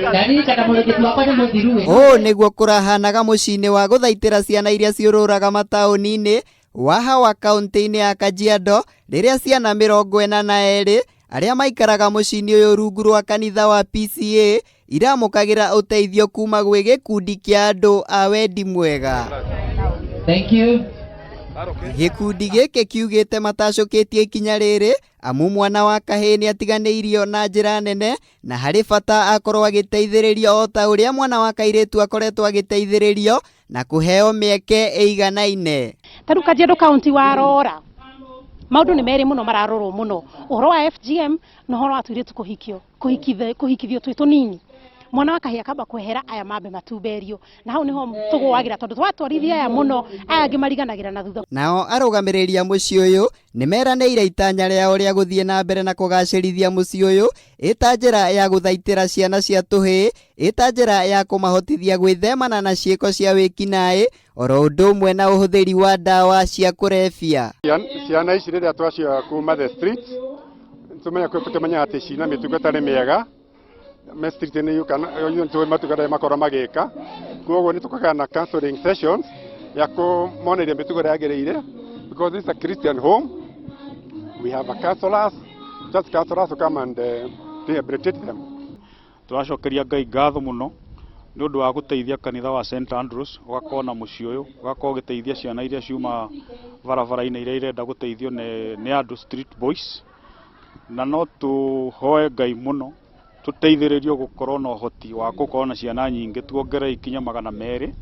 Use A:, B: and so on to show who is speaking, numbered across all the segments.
A: Ndarikana mũrĩngĩti wakwa nĩ mũthiru.
B: Ũũ nĩguo kũrahanaga mũciĩ-inĩ wa gũthaitĩra ciana iria ciũrũraga mataũni-inĩ wa Hawa kaũntĩ-inĩ ya Kajiado, rĩrĩa ciana 42 arĩa maikaraga mũciĩ-inĩ ũyũ rungu rwa kanitha wa PCA iramũkagĩra ũteithio kuma gwĩ gĩkundi kĩa andũ a wendi mwega.
A: Thank you.
B: Gĩkundi gĩkĩ kiugĩte matacũkĩtie ikinya rĩrĩ amu mwana wa kahĩĩ nĩ atiganĩirio na njĩra nene na harĩ bata akorwo agĩteithĩrĩrio o ta ũrĩa mwana wa kairĩtu akoretwo agĩteithĩrĩrio na kũheo mĩeke ĩiganaine.
C: Ta rĩu Kajiado County warora, maũndũ nĩ merĩ mũno mararorwo mũno, ũhoro wa FGM na ũhoro wa tũirĩtu kũhikio, kũhikithio twĩ tũnini. Mwana wa kahĩĩ akamba kwehera, aya mambe matumberio, na hau niho tũgũagĩra, tondũ twatwarithia aya mũno, aya angĩ mariganagĩra na thutha.
B: Nao arũgamĩrĩri a mũciĩ ũyũ nĩ meranĩire itanya rĩao rĩa gũthiĩ na mbere na kũgacĩrithia mũciĩ ũyũ ĩta njĩra ya gũthaitĩra ciana cia tũhĩĩ, ĩta njĩra ya kũmahotithia gwĩthemana na ciĩko cia wĩkinaĩ oro ũndũ ũmwe na ũhũthĩri wa ndawa cia kũrebia.
D: Ciana ici rĩrĩa twacioya kuma the streets, tumenya tũkĩmenya atĩ cina mĩtugo ĩtarĩ mĩega me street nĩ kana tũĩ matugo marĩa makorwo magĩka. Koguo nĩ tũkagĩa na counseling sessions ya kũmoneria mĩtugo ĩrĩa yagĩrĩire, because this is a Christian home. We have a counselors, just counselors to come and rehabilitate them.
E: Tũracokeria Ngai ngatho mũno nĩ ũndũ wa gũteithia kanitha wa St Andrews ũgakorwo na mũciĩ ũyũ, ũgakorwo ũgĩteithia ciana iria ciuma barabara-inĩ, iria irenda gũteithio nĩ andũ, street boys, na no tũhoe Ngai mũno tũteithĩrĩrio gũkorwo na ũhoti wa gũkorwo na ciana nyingĩ, tuongerere ikinya 200.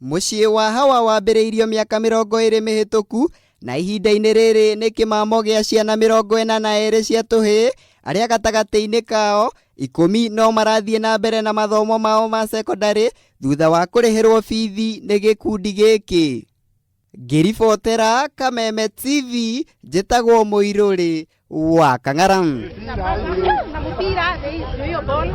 B: Mũciĩ wa Hawa wambĩrĩirio mĩaka 20 mĩhĩtũku na ihinda-inĩ rĩrĩ nĩ kĩmamo gĩa ciana 42 cia tũhĩĩ, arĩa gatagatĩ-inĩ kao 10 no marathiĩ na mbere na mathomo mao ma cekondarĩ thutha wa kũrĩhĩrwo bithi nĩ gĩkundi gĩkĩ. Ngĩribotera Kameme TV, njĩtagwo Mũirũrĩ wa Kang'ara.
C: Na mũbira, hiyo ball.